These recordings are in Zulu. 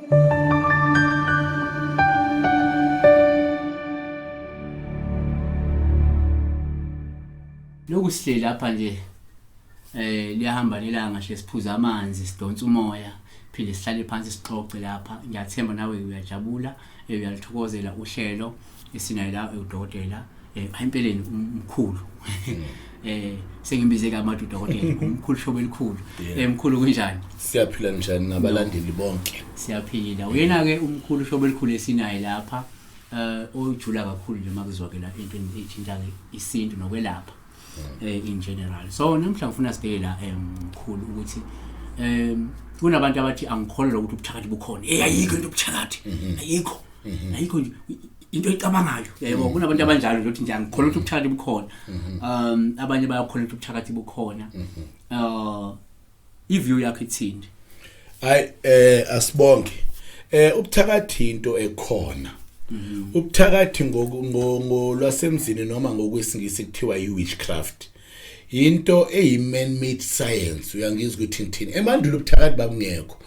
Lokhu sihleli lapha nje liyahamba lelanga nje, siphuza amanzi, sidonsa umoya, phinde sihlale phansi sixoxe lapha. Ngiyathemba nawe uyajabula, uyalithokozela uhlelo esinayo la, udokotela, empeleni umkhulu. Sengimbize kamadu udokotela, umkhulu shobo elikhulu. Mkhulu, kunjani? Siyaphila, njani nabalandeli bonke? Siyaphila. Uyena ke umkhulu shobo elikhulu esinaye lapha, ojula kakhulu nje makuzwakela into ethinta isintu nokwelapha in general. So namhla ngifuna sibheke la, mkhulu, ukuthi kunabantu abathi angikholelwa ukuthi ubuthakathi bukhona, ayikho into ubuthakathi, ayikho, ayikho nje into ecabangayo yebo. Kunabantu abanjalo nje ukuthi nje angikholelwa ukuthi ubuthakathi bukhona. Abanye bayakholelwa ukuthi ubuthakathi bukhona. I-view yakho ithini? Hayi, asibonke. Ubuthakathi into ekhona. Ubuthakathi ngolwasemzini noma ngokwesingisi kuthiwa i-witchcraft. Into eyi man made science, uyangizwa ukuthi ngithini? Emandulo ubuthakathi babungekho.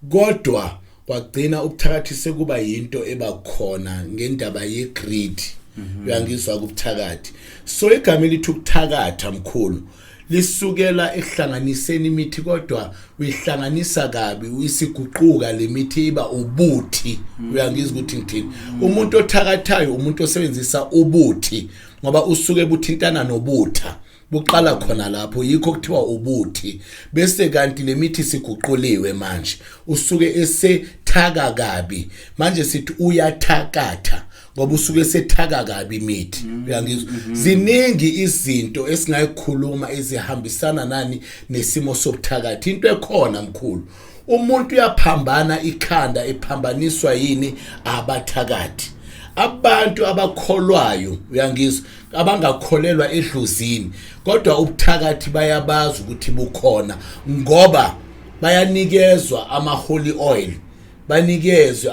Kodwa kwagcina ubuthakathi sekuba yinto ebakhona ngendaba ye-greed. Uyangizwa kubuthakathi. So igama elithi ukuthakatha, mkhulu, lisukela ekuhlanganiseni imithi, kodwa uyihlanganisa kabi, uyisiguquka le mithi iba ubuthi. Uyangizwa ukuthi ngithini? Umuntu othakathayo umuntu osebenzisa ubuthi, ngoba usuke buthintana nobutha, buqala khona lapho, yikho kuthiwa ubuthi. Bese kanti le mithi siguquliwe manje, usuke esethaka kabi manje, sithi uyathakatha ngoba usuke sethaka kabi imithi. Uyangizwa? Ziningi izinto esingayikhuluma ezihambisana nani nesimo sobuthakathi. Into ekhona, mkhulu, umuntu uyaphambana ikhanda, ephambaniswa yini? Abathakathi, abantu abakholwayo, uyangizwa, abangakholelwa edlozini, kodwa ubuthakathi bayabazi ukuthi bukhona, ngoba bayanikezwa ama holy oil, banikezwe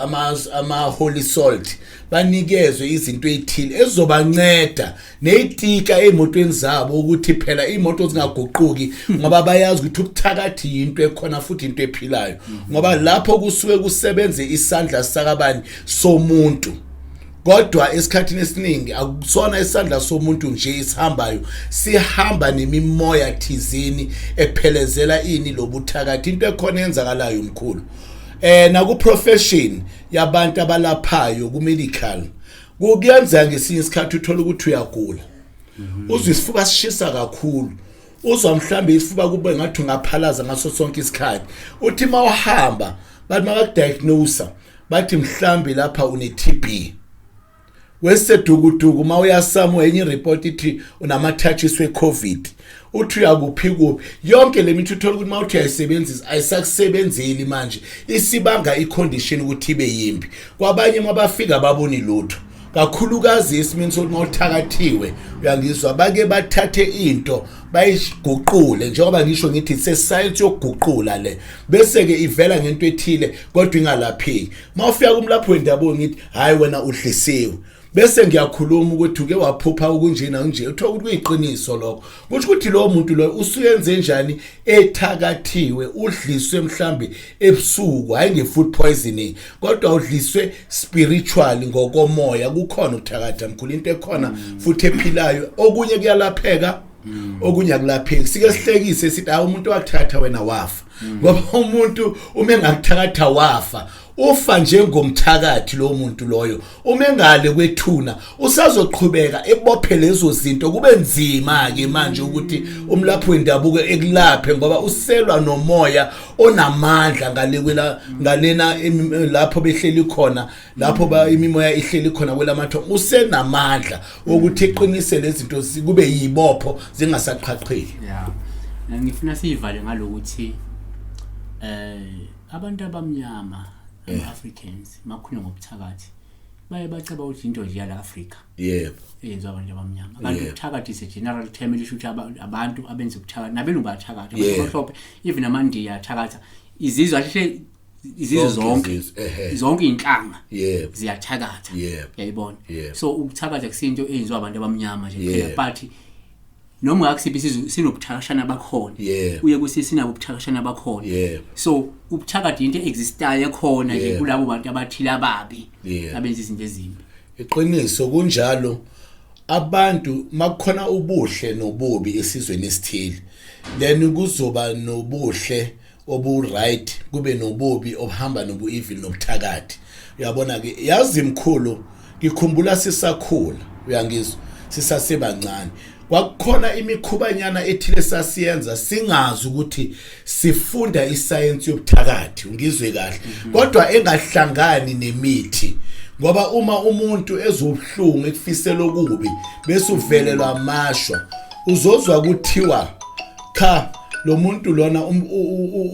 ama holy salt, banikezwe izinto ezithile ezizobanceda nezitika ezimotweni zabo, ukuthi phela imoto zingaguquki, ngoba bayazi ukuthi ubuthakathi yinto ekhona futhi into ephilayo, ngoba lapho kusuke kusebenze isandla sakabani? Somuntu. Kodwa esikhathini esiningi akusona isandla somuntu nje isihambayo, sihamba nemimoya thizeni ephelezela ini lobuthakathi. Into ekhona eyenzakalayo, mkhulu, naku profession yabantu abalaphayo ku medical, kuyenzeka ngesinye isikhathi uthola ukuthi uyagula, uzwe isifuba sishisa kakhulu, uzwa mhlambe isifuba kube ngathi ungaphalaza ngaso sonke isikhathi. Uthi mawuhamba, bathi makakudiagnose, bathi mhlambe lapha une TB. Wesedukuduku mawuyasamo, enye report ithi unama touches we COVID. Uthi uyakuphi kuphi, yonke le mithi uthola ukuthi mawuthi uyayisebenzisa ayisakusebenzeli manje, isibanga icondition ukuthi ibe yimbi. Kwabanye mabafika baboni lutho, kakhulukazi esimeni sokuthi mawuthakathiwe, uyangizwa, bake bathathe into bayiguqule, njengoba ngisho ngithi se-science yokuguqula le, bese ke ivela ngento ethile kodwa ingalapheki. Mawufika kumlaphi wendabuko ngithi hayi, wena udlisiwe, bese ngiyakhuluma ukuthi uke waphupha okunjena nje, uthola ukuthi kuyiqiniso lokho. Kusho ukuthi lo muntu lo usuyenze njani? Ethakathiwe, udliswe mhlambi ebusuku, hayi nge-food poisoning, kodwa udliswe spiritually, ngokomoya. Kukhona ukuthakatha, mkhulu, into ekhona futhi ephilayo. Okunye kuyalapheka, okunye akulapheki. Sike sihlekise sithi hayi, umuntu wakuthatha wena wafa, ngoba umuntu uma engakuthakatha wafa, ufa njengomthakathi lo muntu loyo. Uma engale kwethuna usazoqhubeka ebophe lezo zinto, kube nzima ke manje ukuthi umlaphi wendabuko ekulaphe, ngoba uselwa nomoya onamandla ngale kwela ngalena lapho behleli khona, lapho ba imimoya ihleli khona kwelamathongo, usenamandla ukuthi iqinise lezi zinto kube yibopho, zingasaqhaqheli. Yeah, ngifuna siyivale ngalokuthi abantu abamnyama, ama-Africans, makhulunywa ngobuthakathi baye bacaba ukuthi into nje yala Africa eyenziwa abantu abamnyama, kanti ubuthakathi is a general term elisho ukuthi abantu abenza ubuthakathi, nabelungu bayathakatha, abantu abamhlophe, even amaNdiya athakatha, izizwe ahle izizwe Zonke zonke, izizwe. Zonke iy'nhlanga ziyathakatha. Yayibona? So ukuthakatha kusinto eyenziwa abantu abamnyama nje kuphela, but Noma ngakusiphi isizwe sinobuthakashana bakhona. Uye kusi sinabo ubuthakashana bakhona. So ubuthakathi into existayo ekhona nje kulabo bantu abathile ababi abenza izinto ezimbi. Iqiniso kunjalo. Abantu makukhona ubuhle nobubi esizweni esithile, then kuzoba nobuhle obu right, kube nobubi obuhamba nobu evil nobuthakathi. Uyabona ke, yazi mkhulu, ngikhumbula sisakhula, uyangizwa, sisasebancane, kwakukhona imikhubanyana ethile sasiyenza singazi ukuthi sifunda isayensi yobuthakathi, ungizwe kahle, kodwa engahlangani nemithi. Ngoba uma umuntu ezobuhlungu ekufisela okubi bese uvelelwa amashwa, uzozwa kuthiwa cha, lo muntu lona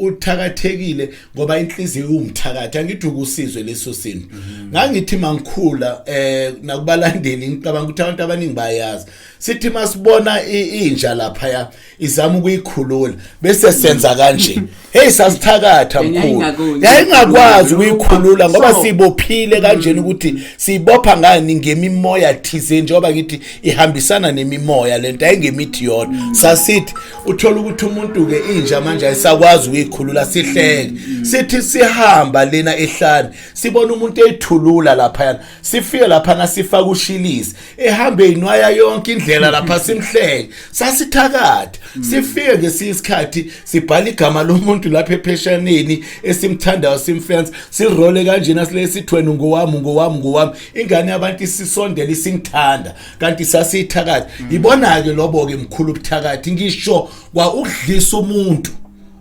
uthakathekile ngoba inhliziyo iwumthakathi. Angithi ukusizwe leso sinto. Ngangithi mangikhula, nakubalandeli, ngicabanga ukuthi abantu abaningi bayazi, sithi masibona inja lapha ya izama ukuyikhulula bese senza kanje, hey, sasithakatha mkhulu. Yayingakwazi ukuyikhulula ngoba sibophile kanjena ukuthi siyibopha ngani, ngemimoya thize, njengoba ngithi ihambisana nemimoya lento, ayingemithi yodwa. Sasithi uthola ukuthi umuntu ke inja manje ayisakwazi ukuyikhulula, sihleke. Sithi sihamba lena ehlane, sibona umuntu eyithulula lapha, sifike lapha sifaka ushilisi, ehambe inwaya yonke indlela lapha, simhleke. Sasithakatha. Sifike ngesinye isikhathi sibhala igama lomuntu lapha epheshaneni esimthandayo, simfence, sirole kanjena, sile sithi wena ngowami, ngowami, ngowami. Ingane yabantu isisondela isingithanda, kanti sasiyithakatha. Ibona ke lobo ke mkhulu ubuthakathi. Ngisho kwa ukudlisa umuntu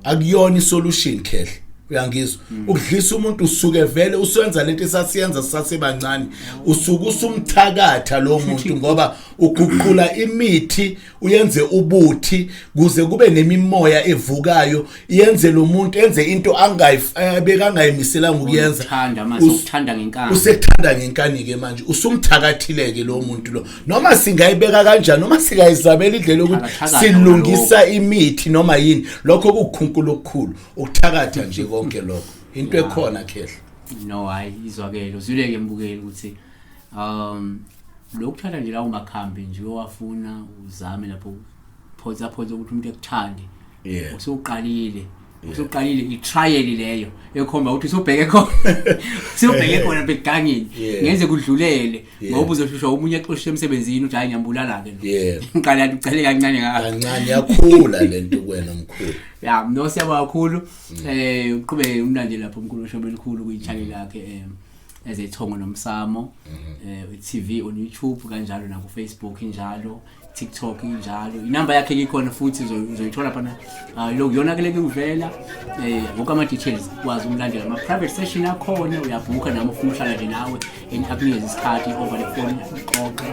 akuyona isolution, khehle, uyangizwa? Ukudlisa umuntu usuke vele usenza lento esasiyenza sisasebancane, usuke usumthakatha lo muntu ngoba uguqula imithi uyenze ubuthi kuze kube nemimoya evukayo yenze lo muntu enze into angayibeka, angayimiselanga ukuyenza. Uthanda mase ukuthanda ngenkani. Usekuthanda ngenkani ke manje, usumthakathileke lo muntu lo. Noma singayibeka kanjani, noma singayizamela indlela yokuthi Thakathakatha. Silungisa imithi noma yini, lokho kukukhunkula okukhulu, ukuthakatha nje konke lokho, into ekhona, khehla. No, hayi, izwakele, uzwileke mbukeli ukuthi lokuthatha nje lawo makhambi nje owafuna uzame lapho photsa photsa ukuthi umuntu ekuthande, usuqalile i-trial leyo ekhomba ukuthi usubheke khona, usubheke khona begangeni. Ngenze kudlulele ngoba uzohlushwa omunye exoshwe emsebenzini, uthi hayi, ngiyambulala ke lo. Ngiqala ucele kancane ngakho. Kancane yakhula lento kuwena mkhulu. Ya, no, siyabonga kakhulu. Uqhubeke umlande lapho umkhulu Shobe elikhulu kwi-channel yakhe ezethongo nomsamo TV on YouTube kanjalo, naku Facebook injalo, TikTok injalo. Inamba yakhe ikhona futhi, uzoyithola phana. Ah, lo yona ke lekuvela wonke ama details, kwazi umlandela. Ama private session akhona, uyabhuka noma ufuna uhlala nje nawe and akunikeze isikhathi over the phone, uxoxe.